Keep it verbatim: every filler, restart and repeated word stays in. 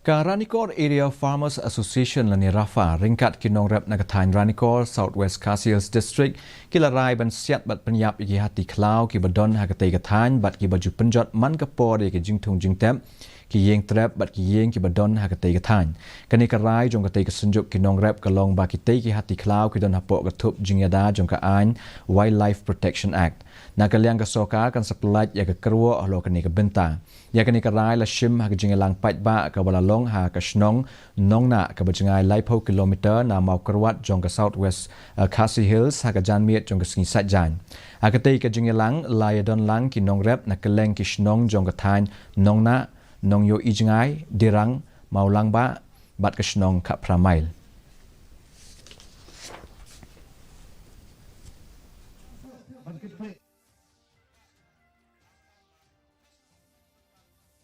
Ka Ranikor Area Farmers Association lane RAFA ryngkat ki nongrep na ka thaiñ Ranikor, South West Khasi Hills District, ki la rai ban siat bad pynïap ïa ki hati khlaw kiba don ha katei ka thaiñ bad kiba ju pynjot man ka por ïa ki jingthung jingtep, ki ïing trep bad ki ïing kiba don ha katei ka thaiñ. Kane ka rai jong katei ka synjuk ki nongrep ka long ba kitei ki hati khlaw ki don hapoh ka thup jingïada jong ka aiñ Wildlife Protection Act. Na ka liang ka sorkar kan sa pyllait ïa ka kyrwoh halor kane ka bynta. Ïa kane ka rai la shim ha ka jingïalang paidbah kaba la long ha ka shnong Nongnah kaba jngai laiphew kilometer na Mawkyrwat jong ka South West, eh, Khasi Hills ha ka janmiet jong ka sngi Saitjaiñ. Ha katei ka jingïalang la ïadon lang ki nongrep na kylleng ki shnong jong ka thaiñ Nongnah, Nongïohi Jngai, Dirang, Mawlangbah bad ka shnong Khapramail.